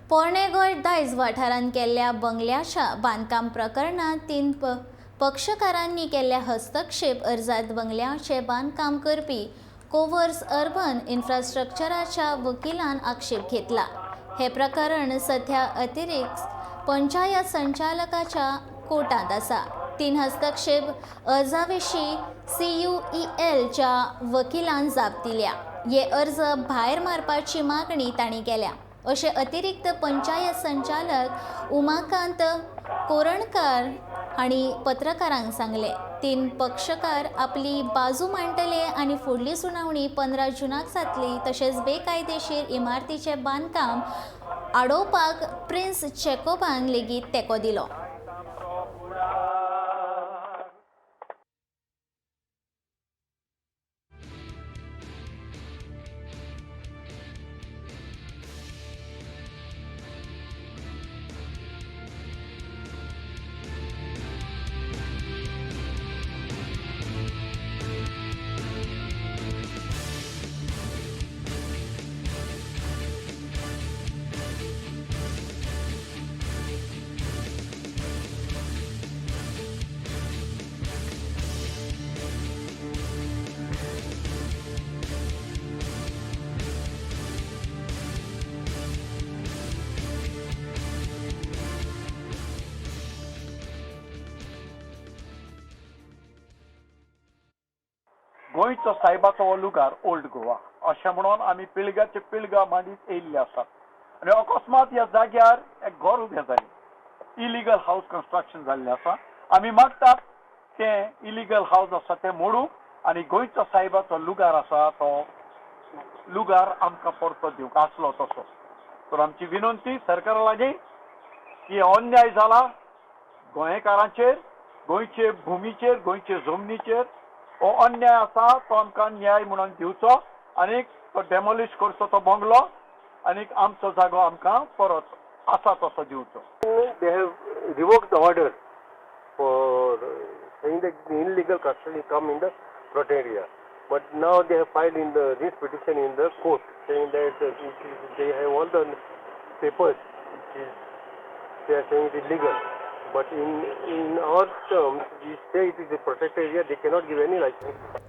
पोरणे गोंय दायज वाठारांत केल्ल्या बंगल्याच्या बांदकाम प्रकरणांत तीन पक्षकारांनी केल्ल्या हस्तक्षेप अर्जात बंगल्याचें बांदकाम करपी कोवर्स अर्बन इन्फ्रास्ट्रक्चराच्या वकिलान आक्षेप घेतला. हे प्रकरण सध्या अतिरिक्त पंचायत संचालकाच्या कोर्टांत आसा. तीन हस्तक्षेप अर्जाविशीं CUELच्या वकिलान जाप दिल्या. हे अर्ज भायर मारपाची मागणी तांणी केल्या, अशें अतिरिक्त पंचायत संचालक उमाकांत कोरणकार हांणी पत्रकारांक सांगलें. तीन पक्षकार आपली बाजू मांडटले आनी फुडली सुनावणी 15 जुनाक जातली. तशेंच बेकायदेशीर इमारतीचें बांदकाम आडोवपाक प्रिन्स चेकोबान लेगीत तेंको दिलो. गोंयचो सायबाचो हो लुगार ओल्ड गोवा अशें म्हणून आमी पिळग्याचे पिळगा मांडीत येयल्ले आसात आनी अकस्मात ह्या जाग्यार एक घर उबें जालें, इलिगल हावज कन्स्ट्रक्शन जाल्लें आसा. आमी मागतात तें इलिगल हावज आसा तें मोडूंक आनी गोंयचो सायबाचो लुगार आसा तो लुगार आमकां परतो दिवंक आसलो तसो. तर आमची विनंती सरकारा लागीं की अन्याय जाला गोंयकारांचेर, गोंयचे भुमीचेर, गोंयचे जमनीचेर हो अन्याय आसा तो आमकां न्याय म्हणून दिवचो आनी तो डेमोलिश करचो तो बंगलो आनी आमचो जागो आमकां परत आसा तसो दिवचो. They have revoked the order for saying that the illegal construction come in the protected area. But now they have filed in the this petition in the court saying that they have all the papers, which is they are saying it is legal. But in our terms, we say it is a protected area, they cannot give any license.